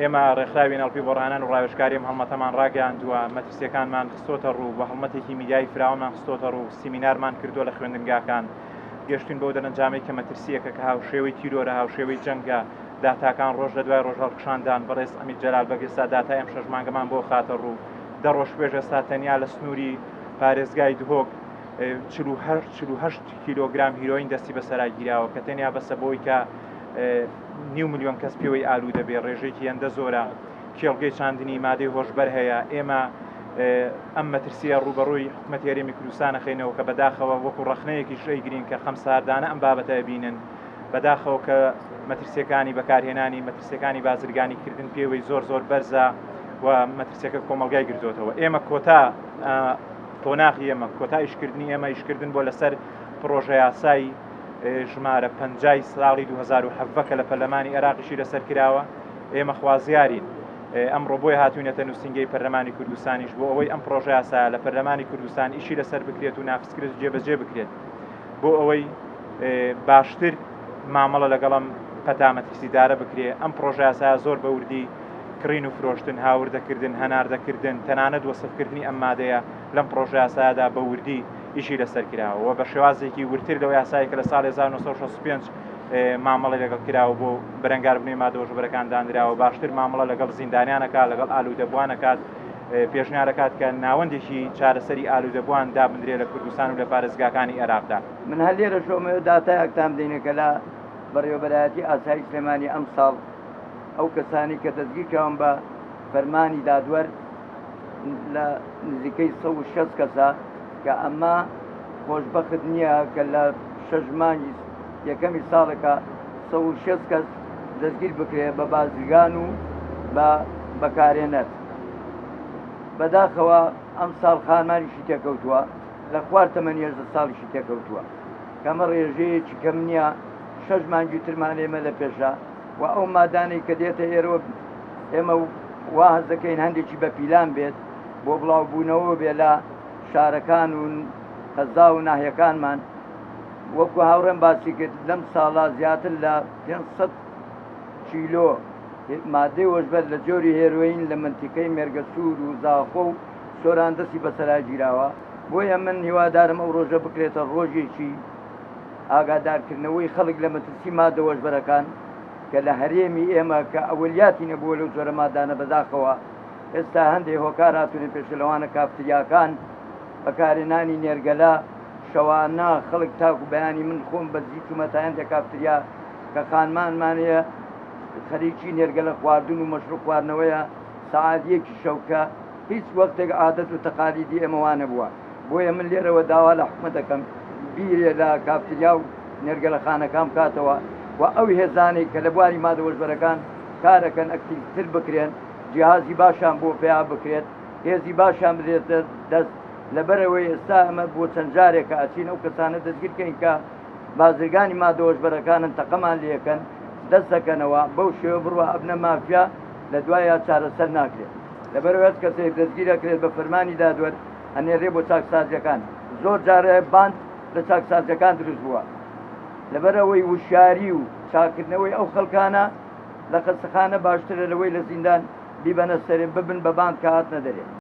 ئێمە ڕێکخراوی NLP بۆ ڕاهێنان و ڕاوێژکاری ئەم هەڵمەتەمان ڕاگەیاندووە، مەترسییەکانمان خستۆتە ڕوو و هەڵمەتێکی میدیایی فراوانمان خستۆتە ڕوو، سیمینارمان کردووە لە خوێندنگاکان، گەشتوین بەو دەرەنجامەی کە مەترسییەکە کە هاوشێوەی تیرۆرە، هاوشێوەی جەنگە، داتاکان ڕۆژ لە دوای ڕۆژ هەڵکشاندان، بەڕێز عەمید جەلال بەگ ئێستا داتای ئەم شەش مانگەمان بۆ خاتە ڕوو، دە ڕۆژ پێش ئێستا تەنیا لە سنووری پارێزگای دهۆک 48 کیلۆگرام هیرۆین دەستی بەسەرا گیراوە کە تەنیا بەسە بۆی کە نیو ملیۆن کەس پێوەی ئالوودە بێ، ڕێژەیەکی هێندە زۆرە، کێڵگەی چاندنی مادەی هۆشبەر هەیە، ئێمە ئەم مەترسییە ڕووبەڕووی حکومەتی هەرێمی کوردستان ئەخەینەوە کە بەداخەوە وەکو ڕەخنەیەکیش ئەیگرین کە خەمساردانە ئەم بابەتە ئەبینن، بەداخەوە کە مەترسییەکانی بەکارهێنانی، مەترسییەکانی بازرگانی کردن پێوەی زۆر زۆر بەرزە و مەترسیەکە کۆمەڵگای گرتۆتەوە. ئێمە کۆتا قۆناغی ئێمە، کۆتا ئیشکردنی ئێمە ئیشکردن بۆ لەسەر پڕۆژەیاسای ژمارە 50 ی ساڵی 2017 کە لە پەرلەمانی عێراقیشی لەسەر کراوە، ئێمە خوازیارین ئەمڕۆ بۆیە هاتوینەتە نووسینگەی پەرلەمانی کوردستانیش بۆ ئەوەی ئەم پڕۆژەیاسایە لە پەرلەمانی کوردستان ئیشی لەسەر بکرێت و نافزکرێت و جێبەجێ بکرێت بۆ ئەوەی باشتر مامەڵە لەگەڵ ئەم پەتا مەترسیدارە بکرێ. ئەم پڕۆژەیاسایە زۆر بە وردی کڕین و فرۆشتن، هاوردەکردن، هەناردەکردن، تەنانەت وەسفکردنی ئەم مادەیە لەم پڕۆژەیاسایەدا بە وردی ئیشی لەسەر کراوە و بە شێوازێکی وردتر لەو یاسایە کە لە ساڵی 1965 مامەڵەی لەگەڵ کراوە بۆ بەرەنگاربوونەوەی مادە هۆشبەرەکان دانراوە، باشتر مامەڵە لەگەڵ زیندانیان ئەکات، لەگەڵ ئالوودەبووان ئەکات، پێشنیار ئەکات کە ناوەندێکی چارەسەری ئالوودەبووان دابنرێ لە کوردستان و لە پارێزگاکانی عێراقدا. من هەر لێرەشەوە ئەمەوێت داتایەکتان بدەینێ کە لە بەڕێوەبەرایەتی ئاسایش سلێمانی ئەمساڵ ئەو کەسانەی کە دەستگیرکراون بە فەرمانی دادوەر لە نزیکەی 160 کەسە کە ئەمە خۆشبەخت نییە کە لە شەش مانگی یەکەمی ساڵێکە 160 کەس دەستگیر بکرێ بە بازرگان و بە بەکارێنەر. بەداخەوە ئەم ساڵ خانمانیشی تێکەوتووە لە خوار تەمەنی 18 ساڵیشی تێکەوتووە کەمە ڕێژەیەکی کەم نییە شەش مانگی ترمان ئێمە لە پێشە و ئەو مادانەی کە دێتە ئێرەوە ئێمە وا هەست دەکەین هەندێکی بە پیلان بێت بۆ بڵاوبوونەوە بێ لە شارەکان و قەزا و ناحیەکانمان وەکو هاوڕێم باسی کرد لەم ساڵە زیاتر لە 500 کیلۆ مادەی هۆشبەر لە جۆری هێرۆین لە مەنتیقەی مێرگەسوور و زاخۆ و سۆران دەستی بەسەرا گیراوە بۆیە من هیوادارم ئەو ڕۆژە بکرێتە ڕۆژێکی ئاگادارکردنەوەی خەڵک لە مەترسی مادە هۆشبەرەکان کە لە هەرێمی ئێمە کە ئەوەلیاتی نەبووە لەو جۆرە مادانە بەداخەوە ئێستا هەندێ هۆکار هاتوونە پێشە لەوانە کافتریاکان بەکارهێنانی نێرگەلە شەوانە خەڵک تاکو بەیانی من خۆم بەدزی چوومە تا هەندێک کافتریا کە خانمانمان هەیە خەریکی نێرگەلە خواردن و مەشروب خواردنەوەیە سەعات یەکی شەو کە هیچ وەختێک عادەت و تەقالیدی ئێمە وا نەبووە بۆیە من لێرەوە داوا لە حکومەت دەکەم بیرێ لە کافتریا و نێرگەلەخانەکان بکاتەوە و ئەو هێزانەی کە لە بواری مادە هۆشبەرەکان کارەکەن ئەکتیڤتر بکرێن جیهازی باشیان بۆ پەیا بکرێت هێزی باشیان بدرێتە دەست لەبەرئەوەی ئێستا ئەمە بۆ چەند جارێکە ئەچین ئەو کەسانە دەستگیر کەین کە بازرگانی مادە هۆشبەرەکانن تەقەمان لێکەن دەست دەکەنەوە بەو شێوە بڕوا ئەبنە مافیا لە دوایە چارەسەر ناکرێت لەبەرئەوەی هەچ کەسێک دەستگیر ئەکرێت بە فەرمانی دادوەر ئەنێرێ بۆ چاکسازیەکان زۆر جارێ باند لە چاکسازیەکان دروست بووە لەبەرئەوەی وشیاری و چاکردنەوەی ئەو خەڵکانە لە خەستەخانە باشترە لەوەی لە زیندان بیبەنە سەرێ ببن بە باند کە هاتنە دەرێ.